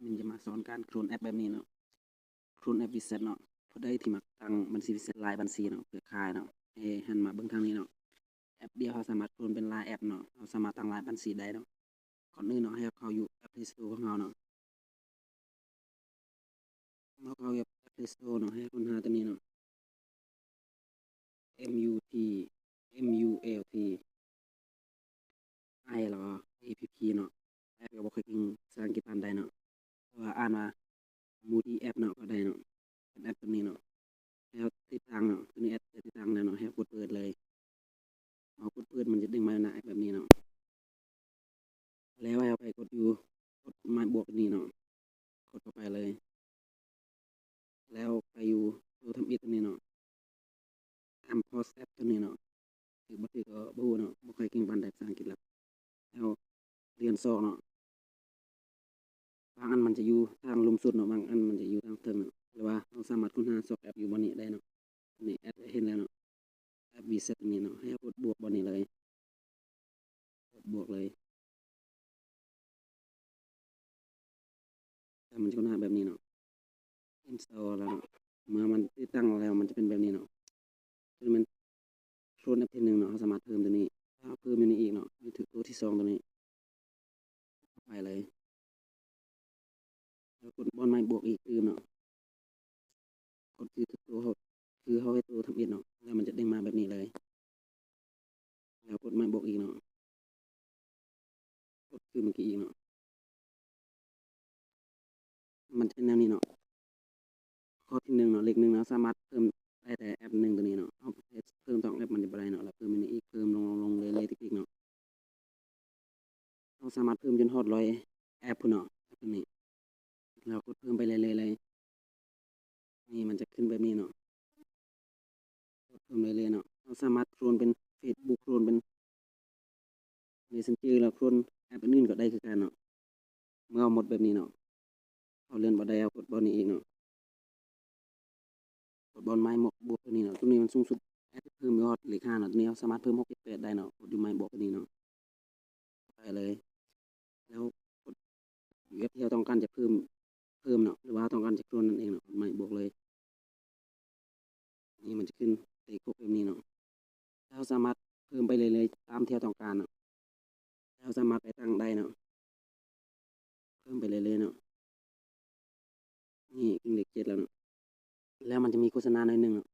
ນີ້ຈະມາສອນການໂຄລນແອັບແບບນີ້ເນາະ, ໂຄລນແອັບ WeChat ເນາະ. ຜູ້ໃດທີ່ມັກຕັ້ງບັນຊີ WeChat ຫຼາຍບັນຊີເນາະ, ເຄືອຂ່າຍເນາະ, ໃຫ້ຫັນມາເບິ່ງທາງນີ້ເນາະ. ແອັບດຽວເຮົາສາມາດໂຄລນເປັນຫຼາຍແອັບເນາະ, ເຮົາສາມາດຕັ້ງຫຼາຍບັນຊີໄດ້ເນາະ. ກ່ອນອື່ນເນາະ ໃຫ້ເຮົາເຂົ້າຢູ່ App Play Store ຂອງເຮົາເນາະ. ເຮົາເຂົ້າ App Play Store ເນາະ, ໃຫ້ເຮົາຄົ້ນຫາຕົວນີ້ເນາະ, M U T M U L T I ແລ້ວກໍ A P P ເນາະ. ແອັບກໍບໍ່ຄ່ອຍເກັ່ງພາສາອັງກິດປານໃດເນາະ, ແຕ່ວ່າອ່ານວ່າ Multi App ເນາະ ກໍໄດ້ເນາະ. ເປັນແອັບຕົວນີ້ເນາະ, ໃຫ້ເຮົາຕິດຕັ້ງເນາະ, ຕົວນີ້ແອັບຈະຕິດຕັ້ງແລ້ວເນາະ, ໃຫ້ເຮົາກົດເປີດເລີຍ. ເຮົາກົດເປີດ ມັນຈະເດັ້ງມາໜ້າແອັບແບບນີ້ເນາະ. ແລ້ວໃຫ້ເຮົາໄປກົດຢູ່ ກົດໝາຍບວກນີ້ເນາະ, ກົດເຂົ້າໄປເລີຍ. ແລ້ວໄປຢູ່ໂຕທຳອິດຕົວນີ້ເນາະ, ອຳ Pause App ຕົວນີ້ເນາະ, ຖືກບໍ່ຖືກກໍບໍ່ຮູ້ເນາະ, ບໍ່ຄ່ອຍເກັ່ງປານໃດພາສາອັງກິດລະ. ແລ້ວລຽນຊອກເນາະ, ບາງອັນມັນຈະຢູ່ທາງລຸ່ມສຸດເນາະ, ບາງອັນມັນຈະຢູ່ທາງເທິງເນາະ, ແຕ່ວ່າເຮົາສາມາດຄົ້ນຫາຊອກແອັບຢູ່ບ່ອນນີ້ໄດ້ເນາະ. ນີ້ແອັບເຫັນແລ້ວເນາະ, ແອັບ WeChat ນີ້ເນາະ, ໃຫ້ເຮົາກົດບວກບ່ອນນີ້ເລີຍ, ກົດບວກເລີຍ. ແລ້ວມັນຈະຂຶ້ນມາແບບນີ້ເນາະ, install ແລ້ວເນາະ. ເມື່ອມັນຕິດຕັ້ງແລ້ວ ມັນຈະເປັນແບບນີ້ເນາະ. ຕົວນີ້ແມ່ນໂຄລນແອັບທີໜຶ່ງເນາະ, ເຮົາສາມາດເພີ່ມຕົວນີ້, ຖ້າເຮົາເພີ່ມຢູ່ນີ້ອີກເນາະ, ຢູ່ທີ່ໂຕທີສອງຕົວນີ້, ໄປເລີຍ. ແລ້ວກົດບ່ອນໝາຍບວກອີກຕື່ມເນາະ, ກົດຄືໂຕເຮົາ, ຄືເຮົາເຮັດໂຕທຳອິດເນາະ, ແລ້ວມັນຈະເດັ້ງມາແບບນີ້ເລີຍ. ແລ້ວກົດໝາຍບວກອີກເນາະ, ກົດຄືເມື່ອກີ້ອີກເນາະ. ມັນຈະເປັນແນວນີ້ເນາະ, ຂໍ້ທີໜຶ່ງເນາະ, ເລກໜຶ່ງເນາະ, ສາມາດເພີ່ມໄດ້ແຕ່ແອັບໜຶ່ງຕົວນີ້ເນາະ, ເຮົາເຮັດເພີ່ມສອງແອັບມັນຈະບໍ່ໄດ້ເນາະ, ແລ້ວເພີ່ມອັນນີ້ອີກ, ເພີ່ມລົງໆເລື້ອຍໆຕິກໆເນາະ. ເຮົາສາມາດເພີ່ມຈົນຮອດຮ້ອຍແອັບພຸ້ນເນາະ, ແອັບຕົວນີ້. ແລ້ວກົດເພີ່ມໄປເລື້ອຍໆເລີຍ. ນີ້ມັນຈະຂຶ້ນແບບນີ້ເນາະ, ກົດເພີ່ມໄດ້ເລີຍເນາະ. ເຮົາສາມາດໂຄລນເປັນ Facebook ໂຄລນເປັນ Messenger ແລ້ວໂຄລນແອັບອື່ນໆກໍໄດ້ຄືກັນເນາະ. ເມື່ອເຮົາໝົດແບບນີ້ເນາະ, ເຮົາເລື່ອນບໍ່ໄດ້, ເຮົາກົດບ່ອນນີ້ອີກເນາະ, ກົດບ່ອນໝາຍບວກຕົວນີ້ເນາະ. ຕົວນີ້ມັນສູງສຸດ, ແອັບທີ່ເພີ່ມຢູ່ຮອດເລກຫ້າເນາະ, ຕົວນີ້ເຮົາສາມາດເພີ່ມຫົກ ເຈັດ ແປດໄດ້ເນາະ, ກົດຢູ່ໝາຍບວກຕົວນີ້ເນາະ. ໄປເລີຍ. ແລ້ວກົດຢູ່ແອັບທີ່ເຮົາຕ້ອງການຈະເພີ່ມ, ເພີ່ມເນາະ, ຫຼືວ່າເຮົາຕ້ອງການຈະໂຄລນນັ້ນເອງເນາະ, ໝາຍບວກເລີຍ. ນີ້ມັນຈະຂຶ້ນເລກຫົກແບບນີ້ເນາະ. ເຮົາສາມາດເພີ່ມໄປເລື້ອຍໆຕາມທີ່ເຮົາຕ້ອງການເນາະ. ເຮົາສາມາດໄປຕັ້ງໄດ້ເນາະ, ເພີ່ມໄປເລື້ອຍໆເນາະ. ນີ້ຂຶ້ນເລກເຈັດແລ້ວເນາະ. ແລ້ວມັນຈະມີໂຄສະນາໜ້ອຍໜຶ່ງເນາະ.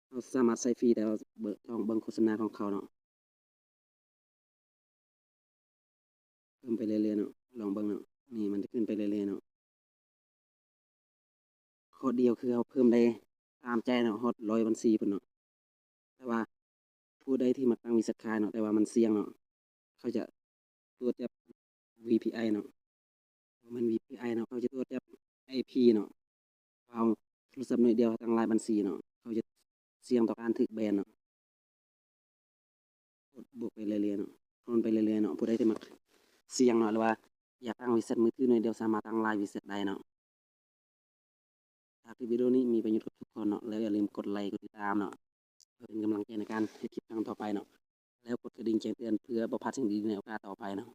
ເຮົາສາມາດໃຊ້ຟຣີ ແຕ່ວ່າເບິ່ງ, ຕ້ອງເບິ່ງໂຄສະນາຂອງເຂົາເນາະ. ເພີ່ມໄປເລື້ອຍໆເນາະ, ລອງເບິ່ງເນາະ. ນີ້ມັນຈະຂຶ້ນໄປເລື້ອຍໆເນາະ. ຂໍ້ດຽວຄືເຮົາເພີ່ມໄດ້ຕາມໃຈເນາະ, ຮອດຮ້ອຍບັນຊີພຸ້ນເນາະ. ແຕ່ວ່າຜູ້ໃດທີ່ມັກຕັ້ງ WeChat ຂາຍເນາະ, ແຕ່ວ່າມັນສ່ຽງເນາະ, ເຂົາຈະ ຕວດຈັບ VPI ເນາະ, ບໍ່ແມ່ນ VPI ເນາະ, ເຂົາຈະຕວດຈັບ IP ເນາະ. ເຮົາໂທລະສັບໜ່ວຍດຽວ ເຮົາຕັ້ງຫຼາຍບັນຊີເນາະ, ເຂົາຈະສ່ຽງຕໍ່ການຖືກແບນເນາະ. ກົດບວກໄປເລື້ອຍໆເນາະ, ໂຄລນໄປເລື້ອຍໆເນາະ. ຜູ້ໃດທີ່ມັກສ່ຽງເນາະ ຫຼືວ່າຢາກຕັ້ງ WeChat ມືຖືໜ່ວຍດຽວ ສາມາດຕັ້ງຫຼາຍ WeChat ໄດ້ເນາະ. ຫາກທີ່ວິດີໂອນີ້ມີປະໂຫຍດກັບທຸກຄົນເນາະ, ແລ້ວຢ່າລືມກົດໄລ ກົດຕິດຕາມເນາະ, ເພື່ອເປັນກຳລັງໃຈໃນການເຮັດຄລິບຄັ້ງຕໍ່ໄປເນາະ, ແລ້ວກົດກະດິ່ງແຈ້ງເຕືອນ ເພື່ອບໍ່ພາດສິ່ງດີໆໃນໂອກາດຕໍ່ໄປເນາະ.